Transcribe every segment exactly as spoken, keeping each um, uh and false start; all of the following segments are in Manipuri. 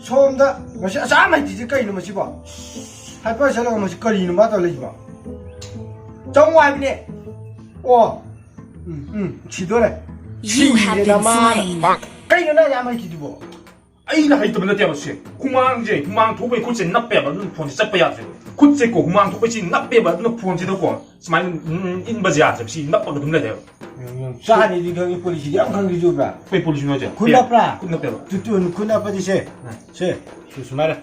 ꯁꯣꯝꯗ ꯃꯁꯤ ꯑꯆꯥ ꯃꯩꯇꯤꯁꯦ ꯀꯩꯅꯣ ꯃꯁꯤꯕꯣ? ꯍꯥꯏꯄꯔ ꯆꯠꯂꯒ ꯃꯁꯤ ꯀꯔꯤꯅꯣ ꯃꯥ ꯇꯧꯔ ꯂꯩꯁꯤꯕꯣ? ꯆꯪꯉꯣ ꯍꯥꯏꯕꯅꯦ꯫ ꯑꯣ꯫ ꯎꯝ, ꯎꯝ, ꯁꯤꯗꯣꯔꯦ꯫ You have ꯁꯤꯔꯦ been ꯅꯃꯥ꯫ Slain. ꯀꯩꯅꯣ ꯅꯪ ꯌꯥꯝ ꯍꯩꯇ꯭ꯔꯤꯗꯨꯕꯣ? ꯑꯩꯅ ꯍꯩꯇꯕ ꯅꯠꯇꯦꯕ ꯁꯦ꯫ ꯍꯨꯃꯥꯡꯁꯦ, ꯍꯨꯃꯥꯡ ꯊꯣꯛꯄꯩ ꯈꯨꯠꯁꯦ ꯅꯞꯄꯦꯕ, ꯑꯗꯨꯅ ꯐꯣꯟꯁꯦ ꯆꯠꯄ ꯌꯥꯗ꯭ꯔꯦꯕ꯫ ꯈꯨꯠꯁꯦ ꯀꯣ, ꯍꯨꯃꯥꯡ ꯊꯣꯛꯄꯩ ꯁꯤ ꯅꯞꯄꯦꯕ, ꯑꯗꯨꯅ ꯐꯣꯟꯁꯤꯗꯀꯣ ꯁꯨꯃꯥꯏꯅ, ꯎꯝ, ꯏꯟꯕꯁꯦ ꯌꯥꯗ꯭ꯔꯦꯕ, ꯁꯤ ꯅꯞꯄꯒ ꯑꯗꯨꯝ ꯂꯩꯔꯦꯕ꯫ ꯆꯥꯅꯤꯗꯤ ꯈꯪꯉꯤ, ꯄꯣꯂꯤꯁꯤꯗꯤ ꯌꯥꯝ ꯈꯪꯉꯤ ꯆꯨꯕ꯭ꯔꯥ? ꯀꯩ ꯄꯣꯂꯤꯁꯤꯅꯣ ꯍꯥꯏꯁꯦ? ꯈꯨꯠ ꯅꯞꯄ꯭ꯔꯥ? ꯈꯨꯠ ꯅꯞꯄꯦꯕ꯫ ꯇꯨ-, ꯇꯨ-, ꯈꯨꯠ ꯅꯞꯄꯗꯤ ꯁꯦ꯫ ꯎꯝ꯫ ꯁꯦ, ꯁꯤ ꯁꯨꯃꯥꯏꯅ꯫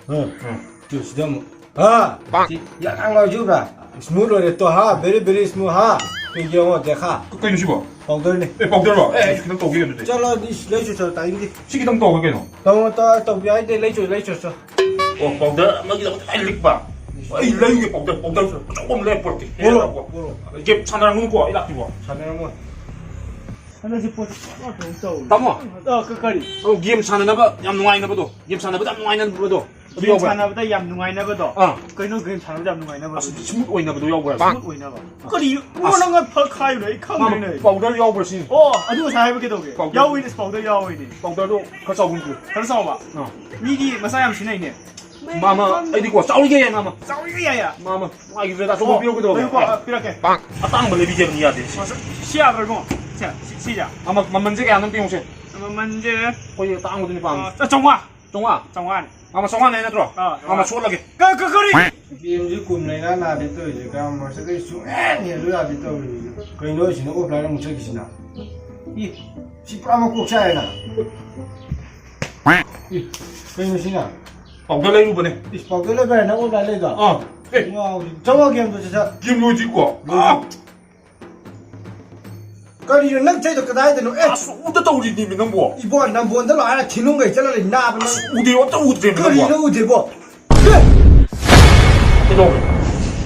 ꯎꯝ꯫ ꯎꯝ꯫ ꯇꯨ, ꯁꯤꯗ ꯑꯃꯨꯛ꯫ ꯍꯥ? ꯁꯤ ꯌꯥꯝ ꯌꯥꯝ ꯂꯥꯎ ꯆꯨꯕ꯭ꯔꯥ? Smooth ꯑꯣꯏꯔꯦ ꯇꯣ, ꯍꯥ? Very, very smooth, ꯍꯥ? ꯇꯨ ꯌꯦꯡꯉꯣ, ꯗꯦꯈꯥ꯫ ꯀꯩꯅꯣ ꯁꯤꯕꯣ? ꯄꯥꯎꯗꯔꯅꯦ꯫ ꯑꯦ, ꯄꯥꯎꯗꯔꯔꯣ? ꯑꯦ, ꯑꯩꯁꯨ ꯈꯤꯇꯪ ꯇꯧꯒꯦ ꯑꯗꯨꯗꯤ꯫ ꯆꯠꯂꯣ, ꯑꯗꯨꯗꯤ ꯂꯩꯁꯨ ꯆꯠꯂꯣ, ꯇꯥꯅꯤꯡꯗꯦ꯫ ꯁꯤ ꯈꯤꯇꯪ ꯇꯧꯒꯦ ꯀꯩꯅꯣ? ꯇꯧ, ꯇꯧ, ꯇꯧꯕꯤ ꯍꯥꯏꯗꯦ, ꯂꯩꯁꯨ, ꯂꯩꯁꯨ ꯆꯠꯂꯣ꯫ ꯑꯣ, ꯄꯥꯎꯗꯔ ꯑꯃꯒꯤꯗꯃꯛꯇ ꯑꯩ ꯂꯤꯛꯄ꯫ ꯑꯩ ꯂꯩꯒꯦ ꯄꯥꯎꯗꯔ, ꯄꯥꯎꯗꯔ ꯑꯆꯧꯕ ꯑꯃ ꯂꯩꯔ ꯄꯨꯔꯛꯀꯦ꯫ ꯄꯨꯔꯛꯑꯣ, ꯄꯨꯔꯛꯑꯣ꯫ ꯒꯦꯝ ꯁꯥꯟꯅꯔꯝꯒꯅꯨꯀꯣ, ꯑꯩ ꯂꯥꯛꯇ꯭ꯔꯤꯕꯣ꯫ ꯁꯥꯟꯅꯔꯝꯃꯣ꯫ ꯍꯟꯗꯛꯁꯤ ꯄꯣꯠꯁꯤ ꯄꯪꯂꯥꯛ ꯇꯧ ꯇꯧꯔꯤ꯫ ꯇꯥꯃꯣ꯫ ꯑ, ꯀ-, ꯀꯔꯤ? ꯑꯣ, ꯒꯦꯝ ꯁꯥꯟꯅꯅꯕ ꯌꯥꯝ ꯅꯨꯡꯉꯥꯏꯅꯕꯗꯣ꯫ ꯒꯦꯝ ꯁꯥꯟꯅꯕꯗ ꯌꯥꯝ ꯅꯨꯡꯉꯥꯏꯅꯕꯗꯣ꯫ ꯑꯗꯨ ꯒꯦꯝ ꯌꯥꯎꯕ꯭ꯔꯥ? ꯁꯥꯟꯅꯕꯗ ꯌꯥꯝ ꯅꯨꯡꯉꯥꯏꯅꯕꯗꯣ? ꯑꯥ꯫ ꯀꯩꯅꯣ ꯒꯦꯝ ꯁꯥꯟꯅꯕꯗ ꯌꯥꯝ ꯅꯨꯡꯉꯥꯏꯅꯕꯗꯣ? ꯑꯁ, smooth ꯑꯣꯏꯅꯕꯗꯣ ꯌꯥꯎꯕ꯭ꯔꯥ? Smooth ꯑꯣꯏꯅꯕ꯫ ꯀꯔꯤ? ꯑꯁ꯫ ꯅꯪ ꯐꯛ ꯈꯥꯏꯕ꯭ꯔꯥ? ꯑꯩ ꯈꯪꯗ꯭ꯔꯦꯅꯦ꯫ ꯃꯥꯃ, ꯄꯥꯎꯗꯔ ꯌꯥꯎꯕ꯭ꯔꯥ ꯁꯤꯅꯤ? ꯑꯣ, ꯑꯗꯨ ꯉꯁꯥꯏ ꯍꯥꯏꯕ ꯀꯩꯗꯧꯒꯦ? ꯄꯥꯎꯗꯔ꯫ ꯌꯥꯎꯋꯤꯅꯦ, ꯄꯥꯎꯗꯔ ꯌꯥꯎꯋꯤꯅꯦ꯫ ꯄꯥꯎꯗꯔꯗꯣ ꯈꯔ ꯆꯥꯎꯕ ꯑꯃ ꯄꯤꯌꯨ꯫ ꯈꯔ ꯆꯥꯎꯕ? ꯑꯥ꯫ ꯃꯤꯗꯤ ꯃꯆꯥ ꯌꯥꯝ ꯁꯤꯟꯅꯩꯅꯦ꯫ ꯃꯥꯃ, ꯑꯩꯗꯤꯀꯣ, ꯆꯥꯎꯔꯤꯒꯩ ꯌꯥꯏ, ꯃꯥꯃ꯫ ꯆꯥꯎꯔꯤꯒꯩ ꯌꯥꯏ, ꯌꯥꯏ꯫ ꯃꯥꯃ, ꯅꯨꯡꯉꯥꯏꯈꯤꯗ꯭ꯔꯦꯗ, ꯑꯆꯧꯕ ꯑꯣ, ꯄꯤꯔꯛꯀꯗꯧꯕ꯫ ꯂꯩꯌꯨꯀꯣ, ꯑ, ꯄꯤꯔꯛꯀꯦ꯫ ꯑꯇꯥꯡꯕ ꯂꯩꯕꯤꯗꯦꯕꯅꯤ ꯌꯥꯗꯦ꯫ ꯃꯁꯛ ꯁꯤ ꯌꯥꯕ꯭ꯔꯥ, ꯏꯕꯨꯡꯉꯣ? ꯁꯦ, ꯁꯤ, ꯁꯤꯁꯦ꯫ ꯃꯃꯜ, ꯃꯃꯜꯁꯦ ꯀꯌꯥꯅꯣ ꯑꯝꯇ ꯌꯦꯡꯉꯨꯁꯦ꯫ ꯃꯃꯜꯁꯦ ꯑꯩꯈꯣꯏ ꯑꯇꯥꯡꯕꯗꯨꯅꯤ ꯄꯥꯝꯃꯤꯁꯦ꯫ ꯑ, ꯆꯥꯝꯃꯉꯥ꯫ ꯆꯥꯝꯃꯉꯥ? ꯆꯥꯝꯃꯉꯥꯅꯦ꯫ ꯃꯥꯃ, ꯆꯥꯝꯃꯉꯥꯅꯦ ꯅꯠꯇ꯭ꯔꯣ? ꯑꯥ, ꯃꯥꯃ, ꯆꯥꯝꯃꯉꯥ꯫ ꯁꯣꯠꯂꯒꯦ꯫ ꯀ-, ꯀ-, ꯀꯔꯤ? ꯒꯦꯝꯁꯤ ꯀꯨꯝ ꯂꯩꯅ ꯅꯥꯗꯦ ꯇꯧꯔꯤꯁꯦ, ꯀꯌꯥꯝ ꯃꯁꯛ ꯁꯨꯡꯍꯦꯟ ꯍꯦꯜꯂꯨ ꯌꯥꯗꯦ ꯇꯧꯔꯤꯁꯦ꯫ ꯀꯩꯅꯣ ꯁꯤꯅ offline ꯑꯃꯨꯛ ꯆꯠꯈꯤꯁꯤꯅ? ꯏ, ꯁꯤ ꯄꯨꯔꯥ ꯃꯀꯣꯛ ꯆꯥꯛꯑꯦꯅ꯫ ꯏ, ꯀꯩꯅꯣ ꯁꯤꯅ? ꯄꯥꯎꯗꯔ ꯂꯩꯔꯨꯕꯅꯦ꯫ ꯏꯁ, ꯄꯥꯎꯗꯔ ꯂꯩꯕ ꯍꯥꯏꯅ offline ꯂꯩꯗꯣ? ꯑꯥ, ꯑꯦ꯫ ꯉꯥꯎꯔꯤ꯫ ꯆꯪꯉꯛꯑꯣ ꯒꯦꯝꯗꯣ ꯁꯠ ꯁꯠ꯫ ꯒꯦꯝ ꯂꯣꯏꯗ꯭ꯔꯤꯀꯣ? ꯂꯣꯏꯗ꯭ꯔꯤ꯫ ꯑꯥ꯫ ꯀꯔꯤꯅꯣ ꯅꯪ ꯆꯩꯗꯣ ꯀꯗꯥꯏꯗꯅꯣ? ꯑꯦ! ꯑꯁ, ꯎꯗ ꯇꯧꯔꯤꯅꯤꯃꯤ ꯅꯪꯕꯣ꯫ ꯏꯕꯣ, ꯅꯝꯕꯣꯟꯗ ꯂꯥꯛꯑꯒ ꯊꯤꯅꯨꯡꯒꯩ ꯆꯠꯂ ꯂꯩ, ꯅꯥꯕ ꯅꯪ꯫ ꯑꯁ, ꯎꯗꯦ, ꯑꯝꯇ ꯎꯗ꯭ꯔꯦ ꯅꯪꯕꯣ꯫ ꯀꯔꯤꯅꯣ ꯎꯗꯦꯕꯣ? ꯑꯦ! ꯀꯩꯗꯧꯔꯦ?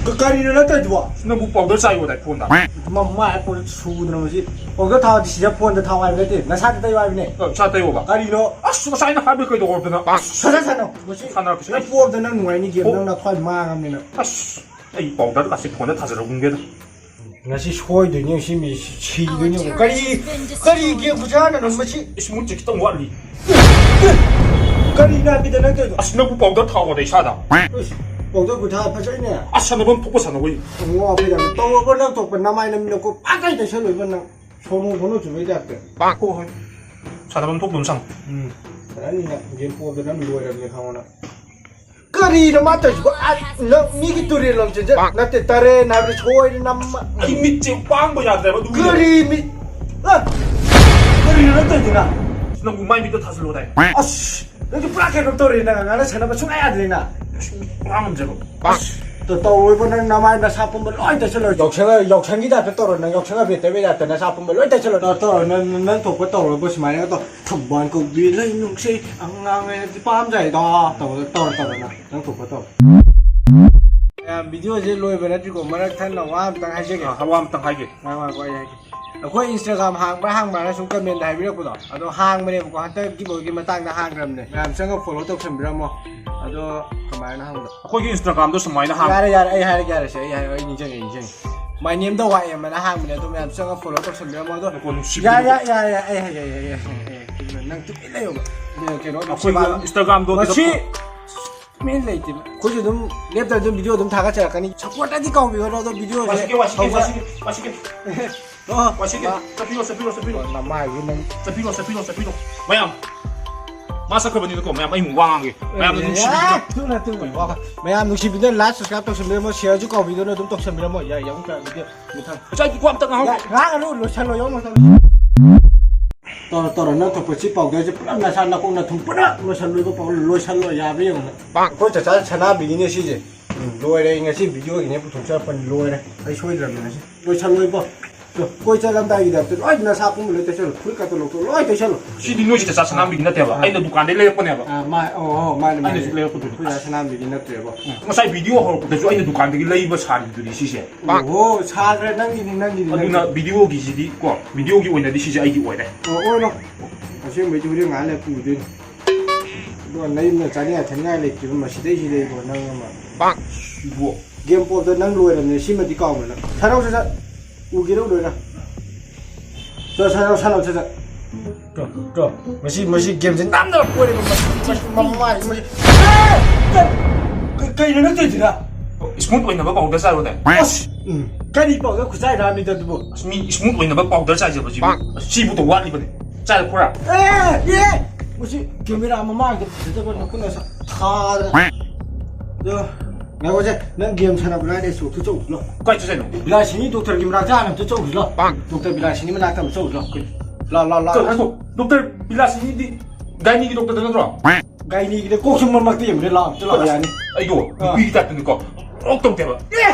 ꯀ-, ꯀꯔꯤꯅꯣ ꯅꯪ ꯇꯧꯔꯤꯗꯨꯕꯣ? ꯅꯪꯕꯨ ꯄꯥꯎꯗꯔ ꯆꯥꯏꯌꯣꯗꯥꯏ ꯐꯣꯟꯗ? ꯃꯃꯥꯏ ꯄꯣꯠ ꯁꯨꯗꯅ ꯃꯁꯤ꯫ ꯄꯥꯎꯗꯔ ꯊꯥꯎꯗꯤ ꯁꯤꯗ ꯐꯣꯟꯗ ꯊꯥꯎ ꯍꯥꯏꯕ ꯅꯠꯇꯦ, ꯅꯁꯥꯗ ꯇꯩꯌꯨ ꯍꯥꯏꯕꯅꯦ꯫ ꯑ, ꯏꯁꯥ ꯇꯩꯌꯣꯕ꯫ ꯀꯔꯤꯅꯣ? ꯑꯁ, ꯉꯁꯥꯏꯅ ꯍꯥꯏꯕ ꯀꯩꯗꯧꯔꯗꯅ? ꯑꯁ, ꯁꯠ ꯁꯠ ꯁꯥꯟꯅꯧ꯫ ꯃꯁꯤ ꯁꯥꯟꯅꯔꯛꯀꯦ, ꯁꯥꯟꯅꯔꯛꯀꯦ꯫ ꯅꯪ ꯄꯣꯕꯗ ꯅꯪ ꯅꯨꯡꯉꯥꯏꯅꯤ ꯒꯦꯝ, ꯑꯣ꯫ ꯅꯪ ꯅꯊ꯭ꯋꯥꯏ ꯃꯥꯡꯉꯕꯅꯤꯅ꯫ ꯑꯁ, ꯑꯩ ꯄꯥꯎꯗꯔꯒꯁꯦ ꯐꯣꯟꯗ ꯊꯥꯖꯔꯒꯨꯝꯒꯦꯗ꯫ ꯉꯁꯤ ꯁꯣꯏꯗꯣꯏꯅꯦ ꯁꯤ ꯃꯤꯁꯤ, ꯁꯤꯗꯣꯏꯅꯦ꯫ ꯀꯔꯤ, ꯀꯔꯤ ꯒꯦꯝ ꯈꯨꯁꯥꯟꯅꯅꯣ ꯃꯁꯤ? ꯏꯁꯃꯨꯠꯁꯦ ꯈꯤꯇꯪ ꯋꯥꯠꯂꯤ꯫ ꯀꯔꯤꯅꯣ ꯍꯥꯏꯕꯤꯗ ꯅꯪ ꯇꯧꯔꯤꯗꯣ? ꯑꯁ, ꯅꯪꯕꯨ ꯄꯥꯎꯗꯔ ꯊꯥꯎꯕꯗ ꯏꯁꯥꯗ? ꯏꯁ, ꯄꯥꯎꯗꯔ ꯈꯨꯊꯥ ꯐꯖꯩꯅꯦ꯫ ꯑꯁ, ꯁꯥꯟꯅꯐꯝ ꯊꯣꯛꯄ ꯁꯥꯟꯅꯧ꯫ ꯏꯕꯨꯡꯉꯣ, ꯑꯩꯈꯣꯏꯗ ꯇꯧꯔꯕ ꯅꯪ ꯊꯣꯛꯄ ꯅꯃꯥꯏ ꯅꯃꯤꯠ ꯅꯀꯣꯛ ꯄꯥꯡꯒꯩ ꯇꯩꯁꯜꯂꯣꯏꯕ ꯅꯪ꯫ ꯁꯣꯅꯣ ꯁꯣꯅꯣ ꯆꯨꯕꯩ ꯇꯥꯏꯞꯇ꯫ ꯄꯥꯛ ꯍꯣꯏ ꯍꯣꯏ꯫ ꯁꯥꯟꯅꯐꯝ ꯊꯣꯛꯄ ꯑꯗꯨꯝ ꯁꯥꯟꯅꯧ꯫ ꯎꯝ꯫ ꯐꯖꯅꯤꯅ ꯒꯦꯝ ꯄꯣꯗ ꯅꯪ ꯂꯣꯏꯔꯕꯅꯦ ꯈꯪꯉꯣ ꯅꯪ꯫ ꯀꯔꯤꯅꯣ ꯃꯥ ꯇꯧꯔꯤꯁꯤꯕꯣ? ꯑ, ꯅꯪ ꯃꯤꯒꯤ ꯇꯨꯔꯦꯜ ꯂꯣꯝ ꯆꯦꯟꯖ-, ꯅꯠꯇꯦ, ꯇꯔꯦꯟ ꯍꯥꯏꯕꯗꯤ ꯁꯣꯏꯔꯦ ꯅꯝꯃ꯫ ꯑꯩ ꯃꯤꯠꯁꯦ ꯄꯥꯡꯕ ꯌꯥꯗ꯭ꯔꯦꯕ, ꯑꯗꯨꯒꯤꯅꯦ꯫ ꯀꯔꯤ ꯃꯤꯠ? ꯑ, ꯀꯔꯤꯅꯣ ꯅꯪ ꯇꯧꯔꯤꯗꯨꯅ? ꯅꯪꯕꯨ ꯃꯥꯏ ꯃꯤꯠꯇ ꯊꯥꯖꯤꯜꯂꯣ ꯗꯥꯏ꯫ ꯑꯁ, ꯅꯪꯁꯨ ꯄꯨꯔꯥ ꯀꯩꯅꯣꯝ ꯇꯧꯔꯦ, ꯅꯪ ꯉꯥꯡꯅ ꯁꯥꯟꯅꯕ ꯁꯨꯡꯌꯥ ꯌꯥꯗ꯭ꯔꯦ ꯅꯪ꯫ ꯑꯁ, ꯃꯤꯠ ꯄꯥꯡ ꯉꯝꯗ꯭ꯔꯦꯕ꯫ ꯑꯁ, ꯇꯧ-, ꯇꯧꯔꯣꯏꯕ, ꯅꯪ ꯅꯃꯥꯏ ꯅꯁꯥ ꯄꯨꯝꯕ ꯂꯣꯏ ꯇꯩꯁꯜꯂꯣ꯫ ꯌꯥꯎꯁꯪꯒ, ꯌꯥꯎꯁꯪꯒꯤ ꯇꯥꯏꯞꯇ ꯇꯧꯔꯣ ꯅꯪ, ꯌꯥꯎꯁꯪꯒ ꯕꯦꯠꯇꯕꯩ ꯇꯥꯏꯞꯇ ꯅꯁꯥ ꯄꯨꯝꯕ ꯂꯣꯏ ꯇꯩꯁꯜꯂꯣ꯫ ꯇꯧ-, ꯇꯧꯔꯣ, ꯅꯪ, ꯅꯪ ꯊꯣꯛꯄ ꯇꯧꯔꯣꯏꯕ ꯁꯨꯃꯥꯏꯅꯒ ꯇꯧ꯫ ꯊꯧꯕꯥꯜ ꯀꯧꯕꯤ ꯂꯩꯅꯨꯡꯁꯤ ꯑꯉꯥꯡ ꯑꯣꯏꯅꯗꯤ ꯄꯥꯝꯖꯩꯗꯣ꯫ ꯇꯧꯔꯣ, ꯇꯧꯔꯣ, ꯇꯧꯔꯣ ꯅꯪ, ꯅꯪ ꯊꯣꯛꯄ ꯇꯧꯔꯣ꯫ ꯃꯌꯥꯝ, ꯚꯤꯗꯤꯑꯣꯁꯦ ꯂꯣꯏꯕ ꯅꯠꯇ꯭ꯔꯤꯀꯣ, ꯃꯔꯛ ꯊꯟꯅ ꯋꯥ ꯑꯝꯇꯪ ꯍꯥꯏꯖꯒꯦ꯫ ꯑꯥ, ꯋꯥ ꯑꯝꯇꯪ ꯍꯥꯏꯒꯦ꯫ ꯉꯥꯏꯈꯣ, ꯉꯥꯏꯈꯣ, ꯑꯩ ꯍꯥꯏꯒꯦ꯫ ꯑꯩꯈꯣꯏ Instagram ꯍꯥꯡꯕ꯭ꯔꯥ ꯍꯥꯡꯕ꯭ꯔꯥꯅ ꯁꯨꯝ comment ꯍꯥꯏꯕꯤꯔꯛꯄꯗꯣ, ꯑꯗꯣ ꯍꯥꯡꯕꯅꯦꯕꯀꯣ, ꯍꯟꯗꯛ giveaway-ꯒꯤ ꯃꯇꯥꯡꯗ ꯍꯥꯡꯈ꯭ꯔꯕꯅꯦ, ꯃꯌꯥꯝ ꯆꯪꯉ follow ꯇꯧꯁꯟꯕꯤꯔꯝꯃꯣ꯫ ꯑꯗꯣ ꯀꯃꯥꯏꯅ ꯍꯥꯡꯕꯅꯣ? ꯑꯩꯈꯣꯏꯒꯤ Instagram-ꯗꯣ ꯁꯨꯃꯥꯏꯅ ꯍꯥꯡ- ꯌꯥꯔꯦ, ꯌꯥꯔꯦ, ꯑꯩ ꯍꯥꯏꯔꯒꯦ, ꯌꯥꯔꯦꯁꯦ, ꯑꯩ ꯍꯥꯏꯔꯒꯦ, ꯑꯩ ꯅꯤꯡꯁꯤꯡꯉꯦ, ꯑꯩ ꯅꯤꯡꯁꯤꯡꯉꯦ꯫ My name-ꯗ ꯋꯥꯏ ꯑꯦꯝ ꯑꯅ ꯍꯥꯡꯕꯅꯦ, ꯑꯗꯣ ꯃꯌꯥꯝ ꯆꯪꯉ follow ꯇꯧꯁꯟꯕꯤꯔꯝꯃꯣ꯫ ꯑꯗꯣ ꯅꯪꯀꯣ ꯅꯨꯡꯁꯤꯕꯤꯗꯣ꯫ ꯌꯥꯔꯦ, ꯌꯥꯔꯦ, ꯌꯥꯔꯦ, ꯑꯩ ꯍꯥꯏꯒꯦ, ꯑꯩ ꯍꯥꯏꯒꯦ, ꯑꯩ ꯍꯥꯏꯒꯦ, ꯅꯪ ꯇꯨꯃꯤꯟ ꯂꯩꯌꯣꯕ꯫ ꯑꯗꯣ ꯀꯩꯅꯣ, ꯑꯩꯈꯣꯏꯒꯤ ꯅꯨꯡꯁꯤꯕ-, Instagram-ꯗꯣ ꯃꯁꯤ ꯇꯨꯃꯤꯟ ꯂꯩꯇꯦ꯫ ꯑꯩꯈꯣꯏꯁꯨ ꯑꯗꯨꯝ ꯂꯦꯞꯇꯅ ꯑꯗꯨꯝ video ꯑꯗꯨꯝ ꯊꯥꯒꯠꯆꯔꯛꯀꯅꯤ꯫ Support-ꯇꯗꯤ ꯀꯥꯎꯕꯤꯒꯅꯨ, ꯑꯗꯣ video-ꯁꯦ ꯋꯥꯁꯤꯠꯀꯦ, ꯋꯥꯁꯤꯠꯀꯦ, ꯍꯧꯕ-, ꯋꯥꯁꯤꯠꯀꯦ, ꯋꯥꯁꯤꯠꯀꯦ꯫ ꯑꯣ, ꯋꯥꯁꯤꯠꯀꯦ꯫ ꯃꯥ-, ꯆꯠꯄꯤꯔꯣ, ꯆꯠꯄꯤꯔꯣ, ꯆꯠꯄꯤꯔꯣ꯫ ꯑꯣ, ꯅꯃꯥꯏꯗꯨ ꯅꯪ꯫ ꯆꯠꯄꯤꯔꯣ, ꯆꯠꯄꯤꯔꯣ, ꯆꯠꯄꯤꯔꯣ꯫ ꯃꯌꯥꯝ, ꯃꯥ ꯆꯠꯈ꯭ꯔꯕꯅꯤꯅꯀꯣ, ꯃꯌꯥꯝ, ꯑꯩ ꯑꯃꯨꯛ ꯋꯥ ꯉꯥꯡꯒꯦ꯫ ꯃꯌꯥꯝꯅ ꯑꯦ, ꯅꯨꯡꯁꯤꯕꯤꯗꯨꯅ꯫ ꯊꯨꯅ, ꯊꯨꯅ꯫ ꯃꯌꯥꯝ ꯅꯨꯡꯁꯤꯕꯤꯗꯨꯅ like, subscribe ꯇꯧꯁꯟꯕꯤꯔꯝꯃꯣ, share-ꯁꯨ ꯀꯥꯎꯕꯤꯒꯅꯨ, ꯑꯗꯨꯝ ꯇꯧꯁꯟꯕꯤꯔꯝꯃꯣ꯫ ꯌꯥꯏ, ꯌꯥꯝ ꯐꯔꯦ, video ꯃꯊꯪ꯫ ꯉꯁꯥꯏ ꯋꯥ ꯑꯝꯇ ꯉꯥꯡꯍꯧ-, ꯌꯥ-, ꯉꯥꯡꯉꯅꯨ, ꯂꯣꯏꯁꯜꯂꯣ, ꯌꯥꯎ ꯂꯣꯏꯁꯜꯂꯣ꯫ ꯇꯧꯔꯣ, ꯇꯧꯔꯣ, ꯅꯪ ꯊꯣꯛꯄ ꯁꯤ powder-ꯁꯦ ꯄꯨꯂꯞ ꯅꯁꯥ ꯅꯀꯣꯛ ꯅꯊꯨꯝ ꯄꯨꯂꯞ ꯂꯣꯏꯁꯜꯂꯣꯏꯕ ꯄꯥꯎ ꯂꯣꯏꯁꯜꯂꯣ, ꯌꯥꯕ꯭ꯔꯥ ꯌꯦꯡꯉꯣ꯫ ꯑꯩꯈꯣꯏ ꯆꯆꯥ ꯁꯅꯥꯝꯕꯤꯒꯤꯅꯦ ꯁꯤꯁꯦ꯫ ꯎꯝ, ꯂꯣꯏꯔꯦ, ꯑꯩ ꯉꯁꯤ video-ꯒꯤꯅꯦ ꯄꯨꯊꯣꯛꯆꯔꯛꯄꯅꯤ, ꯂꯣꯏꯔꯦ꯫ ꯑꯩ ꯁꯣꯏꯗ꯭ꯔꯕꯅꯦ ꯉꯁꯤ꯫ ꯂꯣꯏꯁꯜꯂꯣꯏꯕꯣ꯫ ꯇꯣ, ꯀꯣꯏ ꯆꯠꯂꯝꯗꯥꯏꯒꯤ ꯇꯥꯏꯞꯇ ꯂꯣꯏ ꯅꯁꯥ ꯄꯨꯝꯕ ꯂꯣꯏ ꯇꯩꯁꯜꯂꯣ, ꯐꯨꯔꯤꯠ ꯀꯥꯇꯣ ꯂꯧꯊꯣꯛ, ꯂꯣꯏ ꯇꯩꯁꯜꯂꯣ꯫ ꯁꯤꯗꯤ ꯅꯣꯏ ꯆꯆꯥ ꯁꯅꯥꯝꯕꯤꯒꯤ ꯅꯠꯇꯦꯕ, ꯑꯥ꯫ ꯑꯩꯅ ꯗꯨꯀꯥꯟꯗꯩ ꯂꯩꯔꯛꯄꯅꯦꯕ꯫ ꯑꯥ, ꯃꯥ-, ꯑꯣ, ꯑꯣ, ꯃꯥꯅꯦ, ꯑꯩꯅꯁꯨ ꯃꯥꯅꯦ꯫ ꯂꯩꯔꯛꯄꯗꯨꯅꯤ꯫ ꯑꯩꯈꯣꯏ ꯆꯆꯥ ꯁꯅꯥꯝꯕꯤꯒꯤ ꯅꯠꯇ꯭ꯔꯦꯕ꯫ ꯎꯝ, ꯉꯁꯥꯏ video ꯍꯧꯔꯛꯄꯗꯁꯨ ꯑꯩꯅ ꯗꯨꯀꯥꯟꯗꯒꯤ ꯂꯩꯕ ꯁꯥꯔꯤꯗꯨꯅꯤ ꯁꯤꯁꯦ꯫ ꯑꯣ, ꯁꯥꯈ꯭ꯔꯦ, ꯅꯪꯒꯤꯗꯤ, ꯅꯪꯒꯤꯗꯤ, ꯑꯗꯨꯅ ꯅꯪꯒꯤꯗꯤ꯫ Video-ꯒꯤꯁꯤꯗꯤ ꯀꯣ, video-ꯒꯤ ꯑꯣꯏꯅꯗꯤ ꯁꯤꯁꯦ ꯑꯩꯒꯤ ꯑꯣꯏꯔꯦ꯫ ꯑꯣ, ꯑꯣꯏꯔꯣ꯫ ꯑꯁꯦꯡꯕꯩꯗꯤ ꯍꯣꯔꯦꯟ ꯉꯥꯏꯍꯥꯛ ꯂꯩꯔ ꯄꯨꯗꯣꯏꯅꯤ꯫ ꯑꯗꯣ ꯅꯌꯨꯝꯗ ꯆꯥꯅꯤꯡꯉꯥꯏ ꯊꯛꯅꯤꯡꯉꯥꯏ ꯂꯩꯇ꯭ꯔꯤꯕ ꯃꯁꯤꯗꯩꯁꯤꯗ ꯏꯕꯣ ꯅꯪ ꯑꯃ꯫ ꯏꯕꯣ꯫ Game pop-ꯇ ꯅꯪ ꯂꯣꯏꯔꯕꯅꯦ, ꯁꯤꯃꯗꯤ ꯀꯥꯎꯅꯨ ꯅꯪ꯫ ꯁꯥꯟꯅꯧ ꯁꯠ ꯁꯠ꯫ ꯎꯒꯤꯔꯣ ꯂꯣꯏꯅ꯫ ꯆꯠ, ꯁꯥꯟꯅꯧ, ꯁꯥꯟꯅꯧ ꯁꯠ ꯁꯠ꯫ ꯇꯣ, ꯇꯣ, ꯃꯁꯤ, ꯃꯁꯤ ꯒꯦꯝꯁꯦ ꯅꯝꯗꯅ ꯄꯣꯔꯦꯕ, ꯃꯁꯤ, ꯃꯁꯤ, ꯃꯃꯥꯏ, ꯃꯁꯤ꯫ ꯀ-, ꯀꯩꯅꯣ ꯅꯪ ꯇꯧꯔꯤꯗꯨꯅ? ꯏꯁꯃꯨꯠ ꯑꯣꯏꯅꯕ ꯄꯥꯎꯗꯔ ꯆꯥꯔꯣꯅꯦ꯫ ꯑꯁ! ꯎꯝ, ꯀꯔꯤ ꯄꯥꯎꯗꯔ ꯈꯨꯆꯥꯏ ꯔꯥꯃꯤꯗ ꯑꯗꯨꯕꯨ? ꯑꯁ, ꯃꯤ ꯏꯁꯃꯨꯠ ꯑꯣꯏꯅꯕ ꯄꯥꯎꯗꯔ ꯆꯥꯏꯖꯕꯁꯤꯕꯨ꯫ ꯑꯁ, ꯁꯤꯕꯨ ꯇꯧ ꯋꯥꯠꯂꯤꯕꯅꯦ꯫ ꯆꯥꯏꯔ ꯈꯣꯔꯥ꯫ ꯑꯦ, ꯑꯦ! ꯃꯁꯤ ꯀꯦꯃꯦꯔꯥ ꯃꯃꯥꯡꯗ ꯐꯖꯗꯕ ꯅꯈꯨꯠꯅ ꯁ-, ꯊꯥꯗꯅ꯫ ꯑꯗꯣ, ꯉꯥꯏꯈꯣꯁꯦ, ꯅꯪ ꯒꯦꯝ ꯁꯥꯟꯅꯕ ꯂꯥꯏꯔꯤ, ꯁꯣꯛꯇ ꯆꯧꯁꯤꯂꯣ꯫ ꯀꯥꯏ ꯆꯠꯁꯦ ꯍꯥꯏꯅꯣ? ꯕꯤꯂꯥꯁꯤꯅꯤ ꯗꯣꯛꯇꯔꯒꯤ ꯃꯅꯥꯛꯇ ꯍꯥꯟꯅ ꯑꯝꯇ ꯆꯧꯁꯤꯂꯣ꯫ ꯗꯣꯛꯇꯔ ꯕꯤꯂꯥꯁꯤꯅꯤ ꯃꯅꯥꯛꯇ ꯑꯃ ꯆꯧꯁꯤꯂꯣ꯫ ꯂꯥ, ꯂꯥ, ꯂꯥ꯫ ꯀꯩꯅꯣ ꯍꯥꯏꯁꯤꯕꯣ? ꯗꯣꯛꯇꯔ ꯕꯤꯂꯥꯁꯤꯅꯤꯗꯤ ꯒꯥꯏꯅꯤꯒꯤ ꯗꯣꯛꯇꯔꯗ ꯅꯠꯇ꯭ꯔꯣ? ꯒꯥꯏꯅꯤꯒꯤꯗꯤ ꯀꯣꯛ ꯁꯨꯝ ꯃꯔꯛꯇ ꯌꯦꯡꯕꯗꯤ ꯂꯥꯛꯑꯣ, ꯑꯝꯇ ꯂꯥꯛꯑꯣ ꯌꯥꯅꯤ꯫ ꯑꯩꯗꯣ ꯑꯥ꯫ ꯅꯨꯄꯤꯒꯤ ꯇꯥꯏꯞꯇꯅꯤꯀꯣ꯫ ꯂꯣꯛ ꯇꯧꯗꯦꯕ꯫ ꯑꯦ!